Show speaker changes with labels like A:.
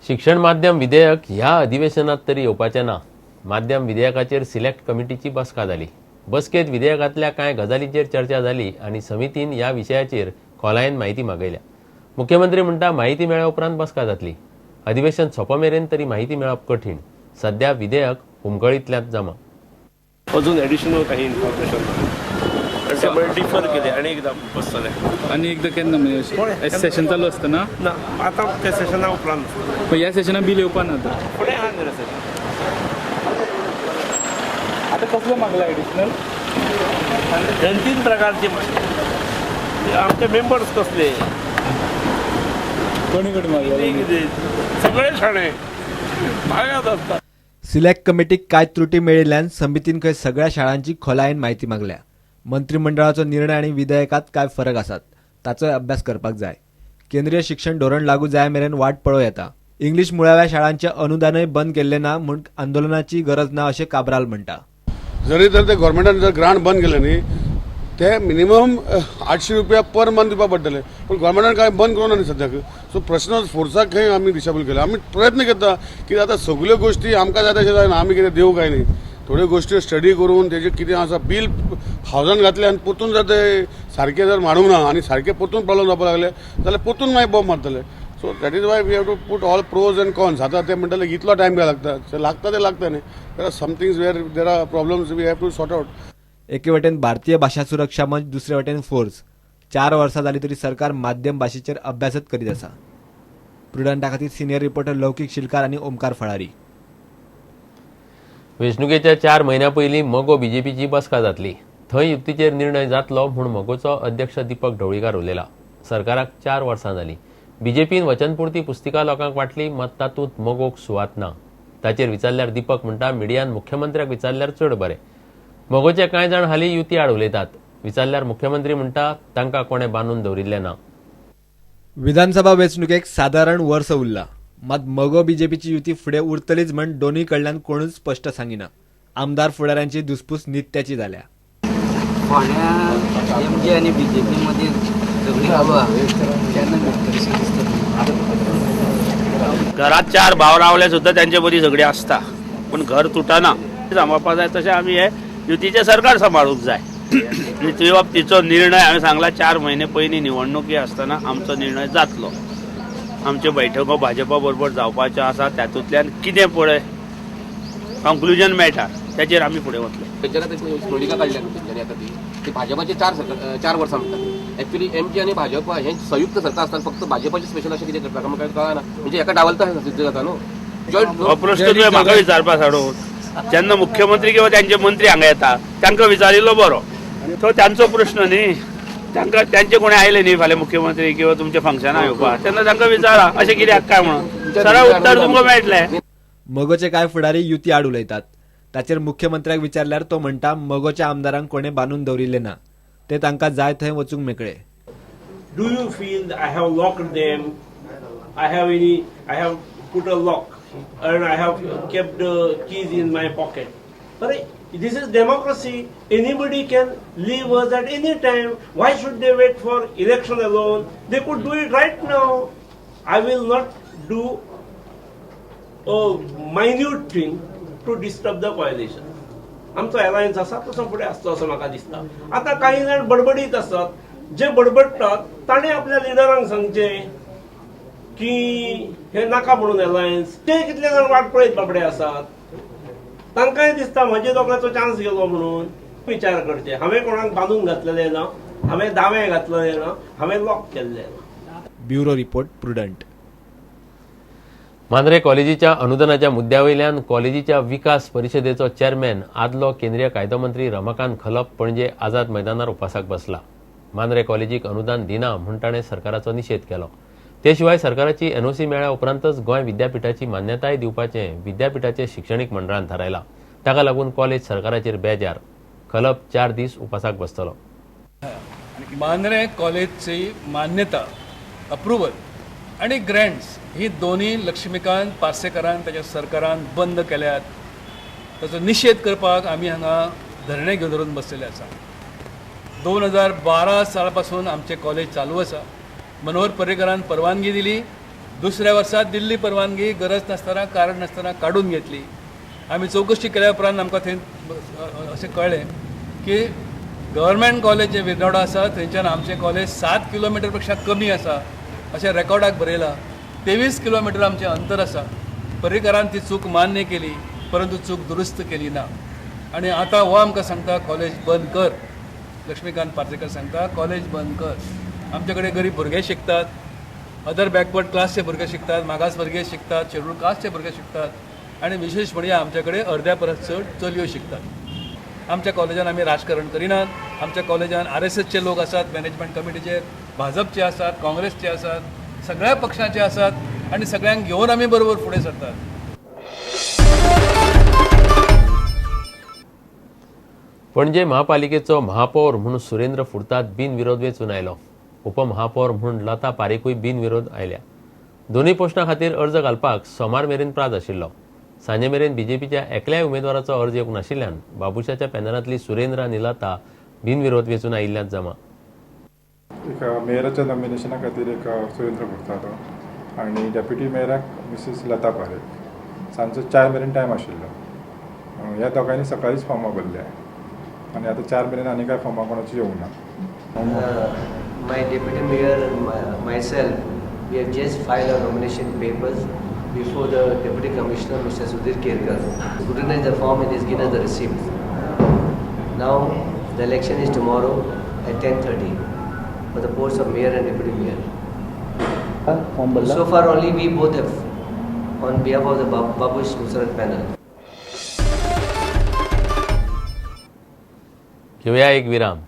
A: शिक्षण माध्यम विधेयक ह्या अधिवेशनात तरी येवपाचें ना. माध्यम विधेयकाचेर सिलेक्ट कमिटीची बसका जाली. बसकेत विधेयकांतल्या कांय गजालींचेर चर्चा जाली आनी समितीन ह्या विशयाचेर खोलायेन म्हायती मागयल्या. मुख्यमंत्री म्हणटा, म्हायती मेळ्ळ्या उपरांत बसका जातली. अधिवेशन सोंपा मेरेन तरी म्हायती मेळप कठीण. सध्या विधेयक हुमकळींतल्यात जमा.
B: अजून एडिशनल काही इन्फॉर्मेशन ना आणि त्यामुळे डिफर केले आणि एकदा बसतले.
C: आनी एकदां केन्ना म्हणजे सेशन चालू आसतना?
B: ना, आता त्या सेशना उपरांत.
C: पण ह्या सेशनाक बील येवपा ना आतां?
B: फुडें आहा न्ही रे सेशन.
C: आतां कसलो मागला एडिशनल?
B: दोन तीन प्रकारचे. आमचे मेंबर्स कसले?
C: कोणी कडेन मागला?
B: ते कितें सगळे शाणे भागात असतात.
D: सिलेक्ट कमिटीक कांय त्रुटी मेळिल्ल्यान समितीन खंय सगळ्या शाळांची खोलायेन म्हायती मागल्या. मंत्रिमंडळाचो निर्णय आनी विधेयकांत कांय फरक आसात, ताचोय अभ्यास करपाक जाय. केंद्रीय शिक्षण धोरण लागू जाय मेरेन वाट पळोवं येता. इंग्लीश मुळाव्या शाळांचें अनुदानय बंद केल्लें ना म्हूण आंदोलनाची गरज ना, अशें काब्राल म्हणटा.
E: जरी तर ते गव्हर्मेंटान जर ग्रांट बंद केलें न्ही, ते मिनिमम 800 रुपया पर मंथ दिवपा पडटले, पूण गव्हर्मेंटान कांय बंद करूं ना न्ही सद्याक. सो प्रश्न फोर्साक खंय आमी डिसेबल केले. आमी प्रयत्न करता की आतां सगल्यो गोश्टी आमकां जाय तशें जायना. आमी कितें देव काय न्ही. थोड्यो गोश्टी स्टडी करून तेजें कितें आसा, बील हावजान घातलें आनी परतून जर ते सारकें जर मांडूंक ना आनी सारकें परतून प्रॉब्लम जावपाक लागले जाल्यार परतून मागीर bomb मारतले. So that is why we have to put all pros and cons. आतां ते म्हणटले इतलो टायम काय लागता? ते लागता, ते लागता न्ही. There are somethings where there are problems, we have to sort out.
D: एके वटेन भारतीय भाशा सुरक्षा मंच, दुसरे वटेन फोर्स. 4 वर्सां जाली तरी सरकार माध्यम भाशेचेर अभ्यासच करीत आसा. प्रुडंटा खातीर सिनियर रिपोर्टर लौकीक शिलकार आनी ओमकार फळारी.
A: वेंचणुकेच्या 4 म्हयन्यां पयलीं मगो बीजेपीची बसका जातली. थंय युतीचेर निर्णय जातलो म्हूण मगोचो अध्यक्ष दीपक ढवळीकार उलयला. सरकाराक 4 वर्सां जालीं. बीजेपीन वचनपुर्ती पुस्तिका लोकांक वांटली, मात तातूंत मगोक सुवात ना. ताचेर विचारल्यार दीपक म्हणटा, मिडियान मुख्यमंत्र्याक विचारल्यार चड बरें. मगोचे कांय जाण हालीं युती आड उलयतात. विचारल्यार मुख्यमंत्री म्हणटा, तांकां कोणें बांदून दवरिल्लें ना.
D: विधानसभा वेंचणुकेक सादारण वर्स उरला, मात मगो बीजेपीची युती फुडें उरतलीच म्हण दोनूय कडल्यान कोणूच स्पश्ट सांगिना. आमदार फुडाऱ्यांची धुसपूस नित्याची जाल्या.
F: फोंड्या एमजी आनी बीजेपी मदीं झगडीं चालू आहा, केन्ना मेळटली दिसता?
G: घरात चार भाव रावले सुद्दां त्यांचे मदीं झगडीं आसता, पूण घर तुटना. सांबाळपा जाय तशें आमी हे युतीचें सरकार सांबाळूंक जाय. युती बाबतीचो निर्णय हांवें सांगला, 4 म्हयने पयलीं निवडणुकी आसतना आमचो निर्णय जातलो. आमच्यो बैठको भाजपा बरोबर जावपाच्यो आसा. तातूंतल्यान कितें पळय कंक्लुजन मेळटा, तेचेर आमी फुडें वतले.
H: तेंच्यानी आतां स्टोरिका काडल्या न्हू तेंच्यांनी. आतां ती ती भाजपाचे चार सरकार 4 वर्सां म्हणटा. एक्चुअली एमजी आनी भाजपा हें संयुक्त सरकार आसतना फक्त भाजपाचे स्पेशल अशें कितें करता काय कळना. म्हणजे एका डावलता सिद्ध जाता न्हू जॉयंट.
G: हो प्रश्न तुवें म्हाका विचारपा साडून जेन्ना मुख्यमंत्री किंवा त्यांचे मंत्री हांगा येता, तांकां विचारिल्लो बरो. तो त्यांचो प्रश्न न्ही. तांकां त्यांचे कोणी आयले न्ही फाल्यां मुख्यमंत्री किंवा तुमच्या फंक्शनाक येवपाक, तेन्ना तांकां विचारा अशें कित्याक काय म्हणून. सरळ उत्तर तुमकां मेळटलें.
D: मगोचे कांय फुडारी युती आड उलयतात. ताचेर मुख्यमंत्र्याक विचारल्यार तो म्हणटा, मगोच्या आमदारांक कोणें बांदून दवरिल्लें ना, ते तांकां जाय थंय वचूंक मेकळे.
B: Do you feel I have locked them? I have put a lock and I have kept the keys in my pocket. But this is democracy. Anybody can leave us at any time. Why should they wait for election alone? They could do it right now. I will not do a minute thing to disturb the coalition. आमचो alliance आसा तसो फुडें आसचो असो म्हाका दिसता. आतां कांय जाण बडबडीत आसात. जे बडबडटात ताणें आपल्या लिडरांक सांगचें की हे नाका म्हणून अलायन्स. ते कितले जाण वाट पळयत बाबडे आसात. तांकांय दिसता म्हजे दोगांचो चान्स गेलो म्हणून. विचार करचे, हांवें कोणाक बांदून घातलेलें ना, हांवें दावें घातलेलें ना, हांवें लॉक केल्लें ना.
D: Bureau report, prudent.
A: Mandrem कॉलेजीच्या अनुदानाच्या मुद्द्या वयल्यान कॉलेजीच्या विकास परिशदेचो चेअरमॅन, आदलो केंद्रीय कायदो मंत्री रमाकांत खलप पणजे आझाद मैदानार उपासाक बसला. मांद्रे कॉलेजीक अनुदान दिना म्हूण ताणें सरकाराचो निशेध केलो. ते शिवाय सरकाराची एनओसी मेळ्ळ्या उपरांतच गोंय विद्यापिठाची मान्यताय दिवपाचें विद्यापिठाचे शिक्षणीक मंडळान थारायलां. ताका लागून कॉलेज सरकाराचेर बेजार. खलप 4 दीस उपासाक बसतलो.
I: मांद्रे कॉलेजची मान्यता, अप्रुवल आणि ग्रँट्स ही दोन्ही लक्ष्मीकांत पार्सेकारान, ताच्या सरकारान बंद केल्यात. ताचो निशेध करपाक आमी हांगा धरणे घेवन धरून बसलेले आसा. 2012 साला पासून आमचें कॉलेज चालू आसा. मनोहर पर्रीकरान परवानगी दिली. दुसऱ्या वर्सा दिल्ली परवानगी गरज नासतना, कारण नासतना काडून घेतली. आमी चवकशी केल्या उपरांत आमकां थंय अशें कळ्ळें की गव्हर्मेंट कॉलेज जें विर्नोडा आसा थंयच्यान आमचें कॉलेज 7 किलोमिटर पेक्षा कमी आसा अशें रेकॉर्डाक बरयलां. 23 किलोमिटर आमचें अंतर आसा. पर्रीकारान ती चूक मान्य केली, परंतु चूक दुरुस्त केली ना. आनी आतां हो आमकां सांगता कॉलेज बंद कर. लक्ष्मीकांत पार्सेकर सांगता कॉलेज बंद कर. आमचे कडेन गरीब भुरगे शिकतात, अदर बॅकवर्ड क्लासचे भुरगे शिकतात, मागासवर्गीय शिकतात, शेड्यूल कास्टचे भुरगे शिकतात आनी विशेश म्हणजे आमचे कडेन अर्द्या परस चड चलयो शिकतात. आमच्या कॉलेजान आमी राजकारण करिनात. आमच्या कॉलेजान RSSचे लोक आसात, मॅनेजमेंट कमिटीचेर भाजपचे आसात, काँग्रेसचे आसात, सगळ्या पक्षाचे आसात आनी सगळ्यांक घेवन आमी बरोबर फुडें सरतात.
A: पणजे महापालिकेचो महापौर म्हूण सुरेंद्र फुर्ताद बिनविरोध वेंचून आयलो. उपमहापौर म्हूण लता पारेखूय बिनविरोध आयल्या. दोनूय पोस्टां खातीर अर्ज घालपाक सोमार मेरेन प्राज आशिल्लो. सांजे मेरेन बीजेपीच्या एकल्याय उमेदवाराचो अर्ज येवंक नाशिल्ल्यान बाबुशाच्या पॅनलांतली सुरेंद्र आनी लता बिनविरोध वेंचून आयिल्ल्यान जमा.
J: एक मेयराच्या नॉमिनेशना खातीर एक सुरेंद्र फुर्तादो आनी डेप्युटी मेयराक मिसीस लता पारेख. सांजचो 4 मेरेन टायम आशिल्लो. ह्या दोगांयनी सकाळींच फॉर्मां भरल्या आनी आतां 4 मेरेन आनी कांय फॉर्मां कोणाची येवंक ना.
F: My deputy mayor and myself, we have just filed our nomination papers before the deputy commissioner, Mr. Sudhir Kerkar. Scrutinized the form and has given us the receipt. Now the election is tomorrow at 10:30 for the post of mayor and deputy mayor. So far only we both have on behalf of the Babush Monserrate panel.
A: घेवया एक विराम.